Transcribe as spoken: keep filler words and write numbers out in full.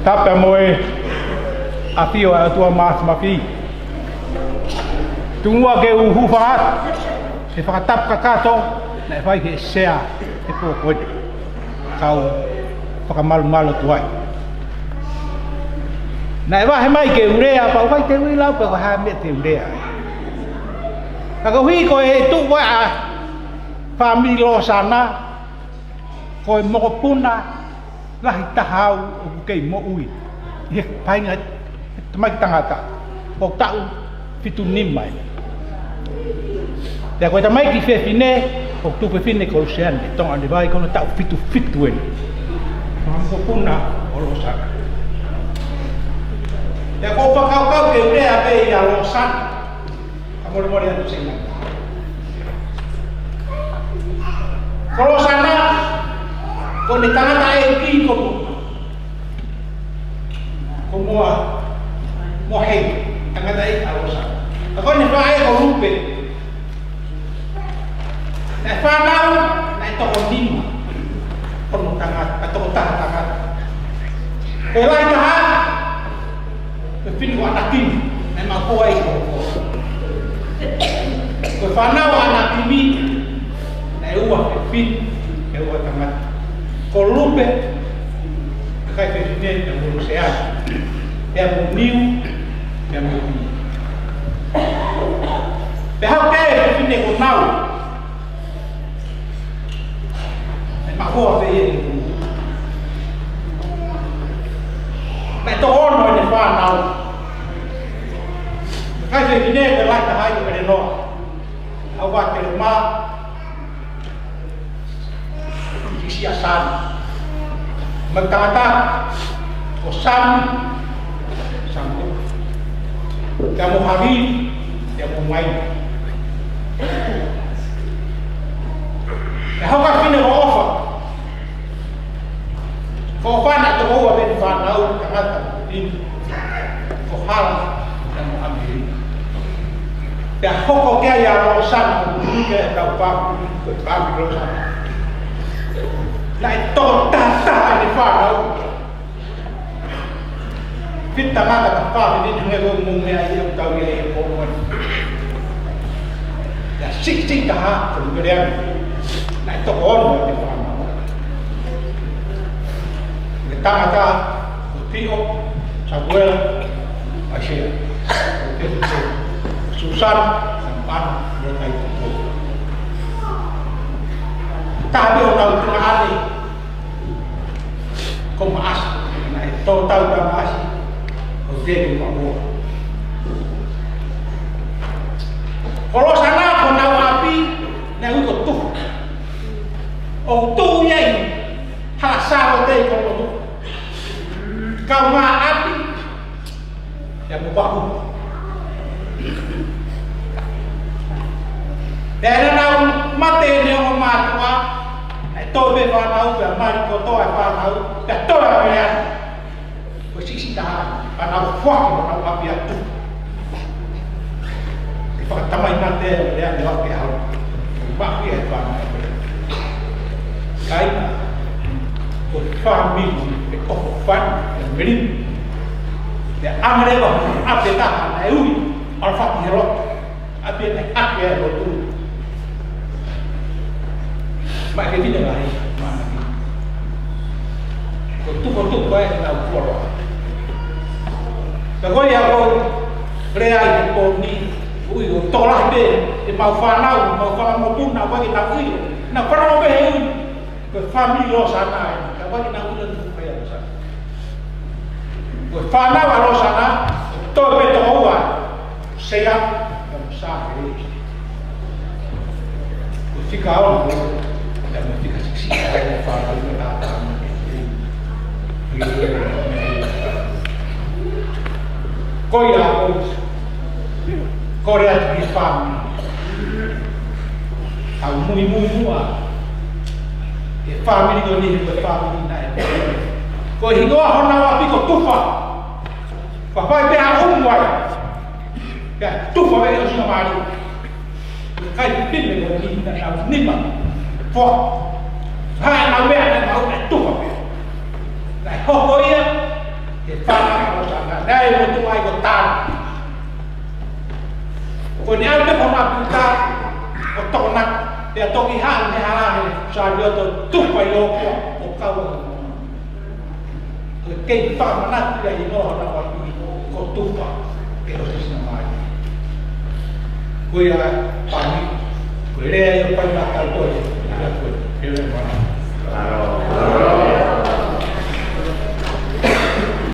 Tapu mo e ʻafio ʻa e ʻOtua Māfimafi. Tuku muʻa ke u hūfanga atu he fakatapu kakato naʻe fai he sea he pō ko eni. Kau fakamalumalu atu ai. Naʻe vahe mai ke u lea, pea ʻoku ʻikai te u ʻilo pe ko e hā e meʻa te u lea. Ka koeʻuhi ko e tuʻu ʻa e fāmili Losana, ko e mokopuna lahi taha au ʻoku kei moʻui ʻi he paʻanga he tamaiki tangata, ko e taʻu fitu nima eni. Pea ko e tamaiki fefine, ko e tuofefine ko Luseane Tonganivai, ko hono taʻu fitu fitu eni. Ko e mokopuna ʻo Losana. Pea ʻoku ou fakakaukau ke u lea pē ʻia Losana. Ka molemole atu Seiani. Ko Losana, ko ʻene tangataʻeiki ko Mo-, ko Moa, Moa Hei, tangataʻeiki ʻa Losana. Ka ko ʻene faʻē ko Lupe. Naʻe fānau, naʻe toko nima. Ko hono tangata, ʻa e toko taha tangata. Ko e lahi taha, ko e fefine ko ʻAnakimi, naʻe maʻu ai ko, ko. Ko e fānau ʻa ʻAnakimi, naʻe ua fefine, ʻe ua tangata. Ko Lupe, kakai fefine, pea mo Luseane. Pea mo Niu, pea mo Niu. Pea hoko e fefine ko Nau. Naʻe maʻu pē ia ʻi he kumu. Naʻe toko ono ʻene fānau. Kakai fefine ko e lahi taha ia ko Pelenoa. ʻA ua Telema. Sia Sani. Mo e tangata ko Sami. Sami. Pea mo Havi, pea mo Mai. Pea hoko e fefine ko ʻOfa. Ko ʻOfa naʻe toko ua pē ʻene fānau, tangata mo fefine. Ko Hala, pea mo ʻAmelika. Pea hoko ki ai ʻa Losana, ko e tau pāpū, ko e pāpū Losana. Naʻe toko taha taha ʻene fānau. Fitu tangata, ka fā fefine, hangē ko e meʻa ia ʻoku tau ʻi ai he pō ko eni. Pea sixty taha, ko Lupe Leami. Naʻe toko ono ʻene fānau. Ko e tangata, ko Tio, Samuela, ʻAisea. Ko Tio, Susana, Samupana, Lota ʻi Tupou. Taha pē ʻo nau tuongaʻane, ko Maʻasi, naʻe tō tau tā Maʻasi, ko Tēvita Maʻua. Ko Losana, ko honau ʻapi, naʻe ui ko Tufa. ʻOku tuʻu ia ʻi Haʻa Sālote ʻi Kolomotū. Kaungāʻapi, ia mo Pahu. Pea naʻa nau mate ʻene ongo mātuʻa, ʻe toe pē fānau, pea mali kotoa e fānau, pea toe ʻa Meleana. Ko e sixty taha, pea nau foaki honau ʻapi atu. Ke fakatamai mate ʻa Meleana ʻo ake hau. Maʻu ia e fānau. Kāinga, ko e fāmili, ʻe ʻofa fai, ʻe melino. Pea ʻange leva, ʻapi ʻe taha, naʻe ui, ʻAlafaki Heloto. ʻApi ʻe taha ʻaki e lotu. Maʻu e fefine lahi, maʻu e fefine. Ko e tukutuku ai ʻenau fuoloa. Pea ko ia ʻoku ou lea ai he pō ni, ui ʻo tokolahi pē, ʻemau fānau, mau fanga mokopuna, ʻoku ʻikai ke nau ʻilo. Nau fanongo pē he ui. Ko e fāmili Losana ē, ka ʻoku ʻikai ke nau ʻilo e tuʻu pē ʻa Losana. Ko e fānau ʻa Losana, toe pē toko ua, Sea, pea mo Sāhele. Ko e fika ono, pea mo e fika sixty, ʻa e fānau ʻa Losana. Ko ia ʻoku ou kole atu ki he fāmili. Tau muimui muʻa. He fāmili ko eni, ko e fāmili naʻe. Ko e hingoa honau ʻapi ko Tufa. Ka fai pē ha ʻumu ai. Pea tufa pē ʻo sina mali. Kakai fefine ko eni naʻa nau nima. Foa. Hae nau meʻa naʻa nau meʻa tufa pē. Naʻe hoko ia. He fānau ʻa Tana, naʻe motuʻa ai ko Tana. Ko ʻene ʻalu pē ko Nāpita, ko Tona, pea toki haʻu ne hala he sāliote ʻo tupa ʻi ʻOkua, ʻo kau ai. Ko e kei fakamanatu ia ʻi noa na wa pi, ko Tupa, ke o sisi na mai. Ko ia pani, ko e lea ia pai na kau ko ia, ia ko e, ke lea mana.